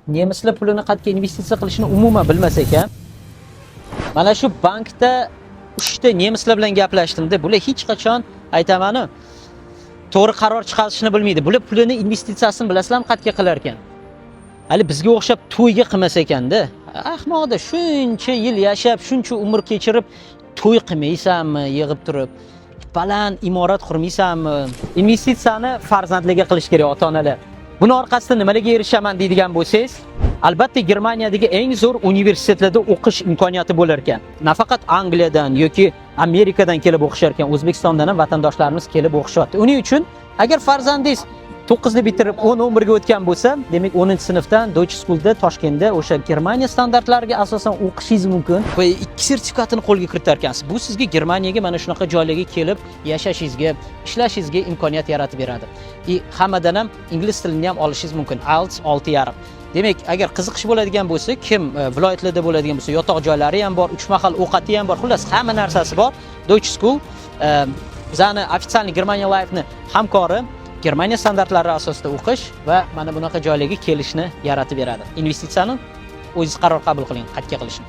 Nemislar pulini qayerga investitsiya qilishini umuman bilmas ekan. Mana shu bankda 3 ta nemislar bilan gaplashdim-da. Bular hech qachon, aytamanu, to'g'ri qaror chiqarishni bilmaydi. Bular pulini investitsiyasini, bilasizlarmi, qayerga qilar ekan? Hali bizga o'xshab to'yga qilmas ekanda. Ahmoqda, shuncha yil yashab, shuncha umr kechirib, to'y qilmaysanmi, yig'ib turib? Baland imorat qurmaysanmi? Investitsiyani farzandlarga qilish kerak, ota-onalar. Buni orqasida nimalarga erishaman deydigan bo'lsangiz, albatta, Germaniyadagi eng zo'r universitetlarda o'qish imkoniyati bo'lar ekan. Nafaqat Angliyadan yoki Amerikadan kelib o'qishar ekan, O'zbekistondan ham vatandoshlarimiz kelib o'qishyapti. Uning uchun agar farzandingiz 9 ni bitirib 10, 11 ga o'tgan bo'lsa, demak, 10 sinfdan Deutsche School'da, Toshkentda o'sha Germaniya standartlariga asosan o'qishingiz mumkin va ikki sertifikatini qo'lga kiritar ekansiz. Bu sizga Germaniyaga, mana shunaqa joylarga kelib yashashingizga, ishlashingizga imkoniyat yaratib beradi. И hammadan ham ingliz tilini ham olishingiz mumkin. IELTS 6,5. Demak, agar qiziqish bo'ladigan bo'lsa, kim viloyatlarda bo'ladigan bo'lsa, yotoq joylari ham bor, uch mahal ovqati ham bor, xullas, hamma narsasi bor. Deutsche School bizani официальный Germania Live'ni hamkori. Germaniya standartlari asosida o'qish va mana bunaqa joylarga kelishni yaratib beradi. Investitsiyani o'zingiz qaror qabul qiling, qayerga qilishni.